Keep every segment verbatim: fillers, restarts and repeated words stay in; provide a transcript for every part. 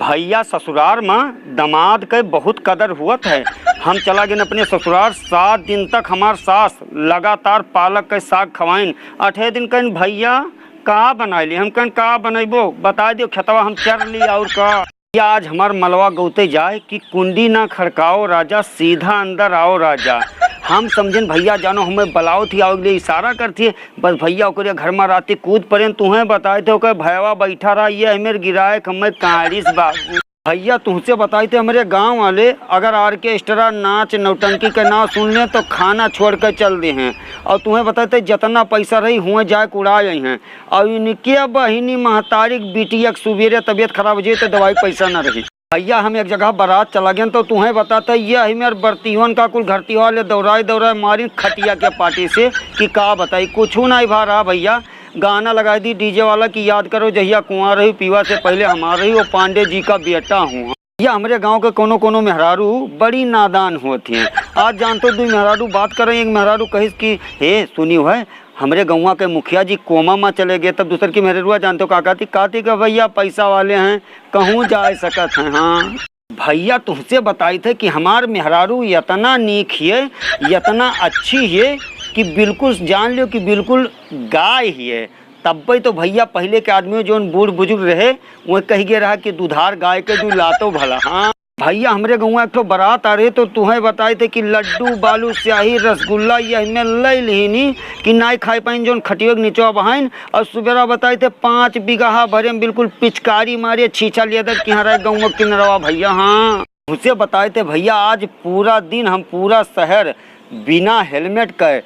भइया, ससुरार मा दमाद के बहुत कदर हुअत है। हम चला गेन अपने ससुरार, सात दिन तक हमार सास लगातार पालक के साग खवाइन। अठे दिन कहिन, "भइया, का बनाइली?" हम कहिन, "का बनइबो, बताइ दियो, खेतवा हम चर ली, अउर का।" या आज हमार मलवा गउते जाए कि कुंडी ना खड़काओ राजा, सीधा अंदर आओ राजा। हम समझेन भइया जानो हमें बलावत ही, आवे के लिए इशारा करत ही। बस भइया ओकरे घर मा राती कूद परेन, तुहें बताए थे ओकर भयवा बैठा रहा, ये हमें गिराए के हमें कारिस बाबू। भइया तुहसे बताए थे हमरे गाँव वाले अगर आर्केस्ट्रा नाच नौटंकी के नाव सुन लें तो खाना छोड़ के चल देहें। अउर तुहें बताए थे जितना पैसा रही हुए जाए के उड़ाए हैं। अउर इनके बहिनी महतारी के बिटिया के सुबेरे तबियत खराब हो जाए तो दवाई के पैसा ना रही। भइया, हम एक जगह बरात चला गेन, तो तुहें बताते, ये ही मेर बरतियन का कुल घरतिया वाले दौड़ाए दौड़ाए मारिन खटिया के पाटी से कि का बताई, कुछ नहीं भा रहा भइया। गाना लगाइ दी डीजे वाला कि याद करो जहिया कुआं रही, पियवा से पहिले हमार रही, वो पांडे जी का बेटा हूँ। भइया, हमरे गाँव के कोनो कोनो मेहरारू बड़ी नादान होत हैं। आज जानतो, दुई मेहरारू बात करें, एक मेहरारू कहिस कि, "हे, सुनी है, हमरे गौवा के मुखिया जी कोमा मा चले गए।" तब दूसर की मेहरारुआ जानतो का कहती, कहती कि, "भइया, पैसा वाले हैं, कहूँ जाए सकत हैं।" हाँ भइया, तुहसे बताइत है कि हमार मेहरारू यतना नीक हिये, यतना अच्छी हिये कि बिल्कुल जान लियो कि बिल्कुल गाय हिये। तब्बे तो भइया पहिले के आदमी जौन बूढ़ बुजुर्ग रहे, वह कहि गए रहा कि दुधार गाय के दूध लातो भला। हाँ भइया, हमरे गौवा एक ठो बरात आ रहे तो तुहें बताइत है कि लड्डू, बालूस्याही, रसगुल्ला यही में लइ लिहिनी कि नाई खाए पाइन, जौन खटियो के निचवा बहाइन। अउर सुबेरा बताइत है पाँच बीघा भरे में बिल्कुल पिचकारी मारे छीछा लेदर कि हाँ रहे गौवा किनरवा भइया। हाँ उसे बताइत है भइया, आज पूरा दिन हम पूरा शहर बिना हेलमेट के,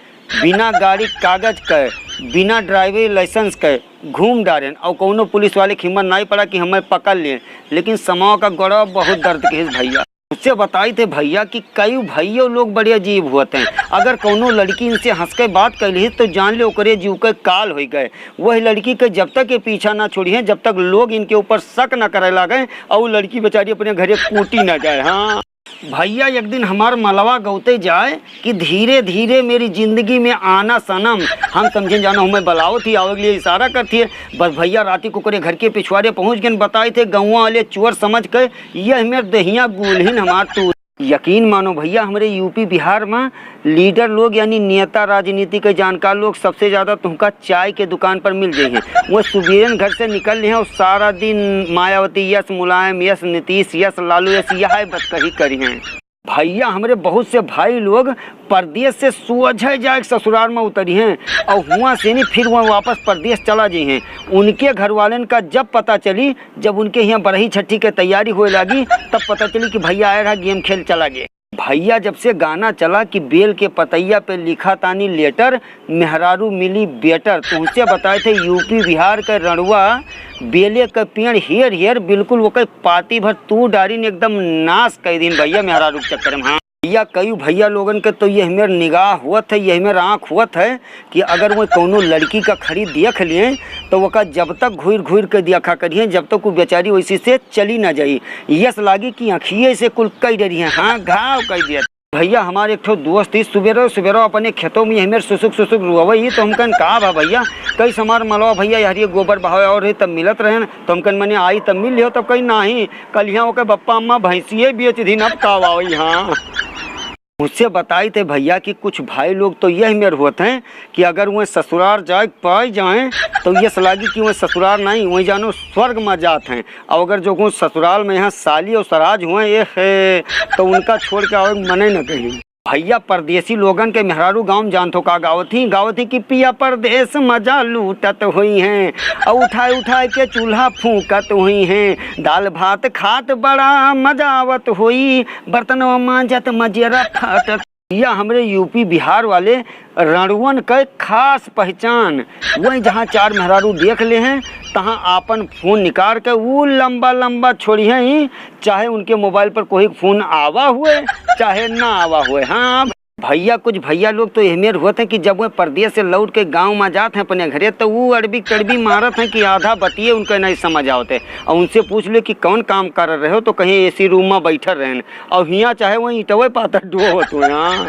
बिना गाड़ी कागज के, बिना ड्राइवरी लाइसेंस के घूम डारेन अउर कौनो पुलिस वाले के हिम्मत नाई पड़ा कि हमें पकड़ लिए। लेकिन समाव का गोड़वा बहुत दर्द किहिस भइया। उससे बताइत है भइया कि कई भइयो लोग बड़े अजीब होत हैं। अगर कौनो लड़की इनसे हंस के बात कर ली तो जान ले ओकरे जीव के काल होइ गए। वह लड़की के जब तक ये पीछा ना छोड़िहें, जब तक लोग इनके ऊपर शक ना करे लागे अउर लड़की बेचारी अपने घरे कूटी ना जाए। हाँ भइया, एक दिन हमार मलवा गौते जाए कि धीरे धीरे मेरी जिंदगी में आना सनम। हम समझेन जानो हमें बलावत ही, आवे के लिए इशारा करत ही। बस भइया, राती को ओकरे घर के पिछवारे पहुँच गेन, बताइत है गौवा वाले चोर समझ के यह मेर दहिया गुलहिन हमार तू। यकीन मानो भइया, हमरे यूपी बिहार मा लीडर लोग यानी नेता, राजनीति के जानकार लोग सबसे ज्यादा तुमका चाय के दुकान पर मिल जइहें। वो सुबेरन घर से निकल लिहें अउर सारा दिन मायावती यस, मुलायम यस, नीतीश यस, लालू यस, यह बतकही करिहें। भइया, हमरे बहुत से भाई लोग परदेस से सोझे जाए के ससुरार मा उतरिहें अउर हुआं से नहीं फिर वह वापस परदेस चला जइहें। उनके घर वालन का जब पता चली, जब उनके हियाँ बरही छठी के तैयारी होए लागी, तब पता चली कि भइया आए रहा, गेम खेल चला गए। भइया, जब से गाना चला कि बेल के पतइया पे लिखा तानी लेटर, मेहरारू मिली बेटर, तुहसे बताइत है यूपी बिहार के रड़ुआ बेले के पेड़ हेर हेर बिल्कुल ओकर पाती भर तू डारिन एकदम नाश कइ दिन भइया मेहरारू के चक्कर में। हाँ भइया, कई भइया लोगन के तो यह मेर निगाह होत है, यह मेर आँख होत है कि अगर वो कौनो लड़की का खड़ी देख लिए तो ओका जब तक घूर घूर के देखा करिहें जब तक वो बेचारी वैसी से चली ना जाई। यस लागी कि अखिए से कुल कई डरिहें, हाँ घाव कई दिया। भइया, हमार एक ठो दोस्त ही सुबेरो सुबेरो अपने खेतों में यही मेर सुसुक सुसुक रुआवइ ही, तो हम कहन, "का बा भइया, कइस हमार मलवा भइया, यहरिये गोबर बहावे और है, तब मिलत रहेन।" तो हम कहन, "मने आई तब मिल लियो।" तब कही, "नाही, कल यहाँ ओके बप्पा अम्मा भैंसिये बेच दिन, अब का आवा वही।" हाँ, मुझसे बताइत है भइया कि कुछ भाई लोग तो यही मेर होत हैं कि अगर वह ससुरार जाए पाए जाएं, तो यस लागी कि वह ससुरार नहीं, वही जानो स्वर्ग में जात हैं। और अगर जो कुछ ससुराल में यहाँ साली और सराज हुए, ये है, तो उनका छोड़ के आवे के मने न कहीं। भइया, परदेसी लोगन के मेहरारू गाँव में जानत हो का गावत ही? गावत ही कि "पिया परदेस मजा लूटत होइहें, अउ उठाए उठाए के चूल्हा फूंकत होइहें, दाल भात खात बड़ा मजा आवत होई, बर्तनवा मांजत मजेरा फाटत।" भइया, हमरे यूपी बिहार वाले रड़ुअन के खास पहचान, वही जहाँ चार मेहरारू देख लेहें, तहाँ आपन फोन निकार के ऊ लंबा लंबा छोड़िहें ही, चाहे उनके मोबाइल पर कोई फोन आवा हुए, चाहे ना आवा हुए। हाँ भइया, कुछ भइया लोग तो एहमेर होत हैं कि जब वह परदेस से लौट के गाँव मा जात हैं अपने घरे, तो ऊ अड़बी कड़बी मारत हैं कि आधा बतिये उनके नहीं समझ आवत है। और उनसे पूछ ले कि कौन काम कर रहे हो, तो कहीं एसी रूम मा बैठल रहेन, और हियाँ चाहे वहीं ईंटवे पाथर ढोवत हो। हाँ।